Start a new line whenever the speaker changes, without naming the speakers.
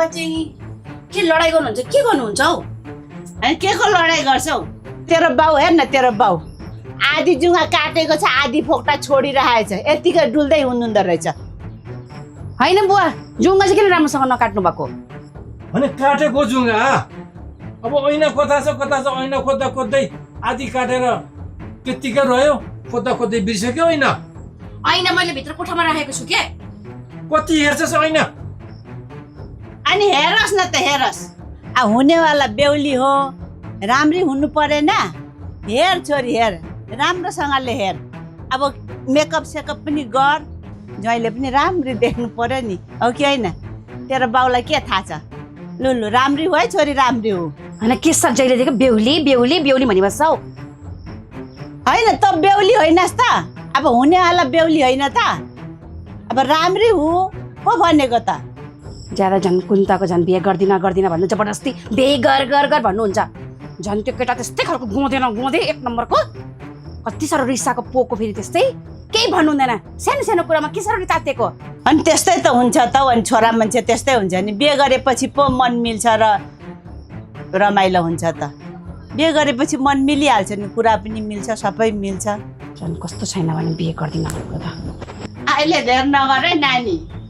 चाहिँ के लडाइँ गर्नुहुन्छ के गर्नुहुन्छ हौ
अनि के को लडाइँ गर्छौ तेरो बाउ हेर न तेरो बाउ आधी जुङ्गा काटेको छ आधी फोक्टा छोडिरहेछ यतिकै डुल्दै हुनुहुँदो रहेछ
होइन बुवा जुङ्गा चाहिँ किन राम्रोसँग नकाट्नु भएको
अनि काटेको जुङ्गा अब ऐना कता छ ऐना खोज्दा खोज्दै आधी काटेर त्यत्तिकै रह्यो खोज्दा खोज्दै बिर्सक्यो ऐना
ऐना मैले भित्र कोठामा राखेको छु के
कति हेर्छस् ऐना
अनि हेरोस् न त हेरोस् हुनेवाला बेहुली हो राम्री हुनु परेन हेर छोरी हेर राम्रोसँगले हेर अब मेकअप सेकअप पनि गर ज्वाइँले पनि राम्री देख्नु पर्यो नि हो कि होइन तेरो बाउलाई के थाहा छ लु लु राम्री हो है छोरी राम्री हो
होइन के सब्जीले दिएको बेहुली बेहुली बेहुली भनिबस्छ हौ
होइन त बेहुली होइनस् त अब हुनेवाला बेहुली होइन त अब राम्री हो को भनेको त
ज्यादा झन् कुन्ताको झन् बिहे गर्दिन भन्नु जबरजस्ती बिहे गर भन्नुहुन्छ झन् त्यो केटा त्यस्तै खालको गुँदै एक नम्बरको कति साह्रो रिसाको पोको फेरि त्यस्तै केही भन्नु हुँदैन सानो सानो कुरामा के साह्रो तातेको
अनि त्यस्तै त हुन्छ त अनि छोरा मान्छे त्यस्तै हुन्छ नि बिहे गरेपछि पो मन मिल्छ र रमाइलो हुन्छ त बिहे गरेपछि मन मिलिहाल्छ नि कुरा पनि मिल्छ सबै मिल्छ
झन् कस्तो छैन भने बिहे गर्दिन भनेको त
अहिले धेर नगर है नानी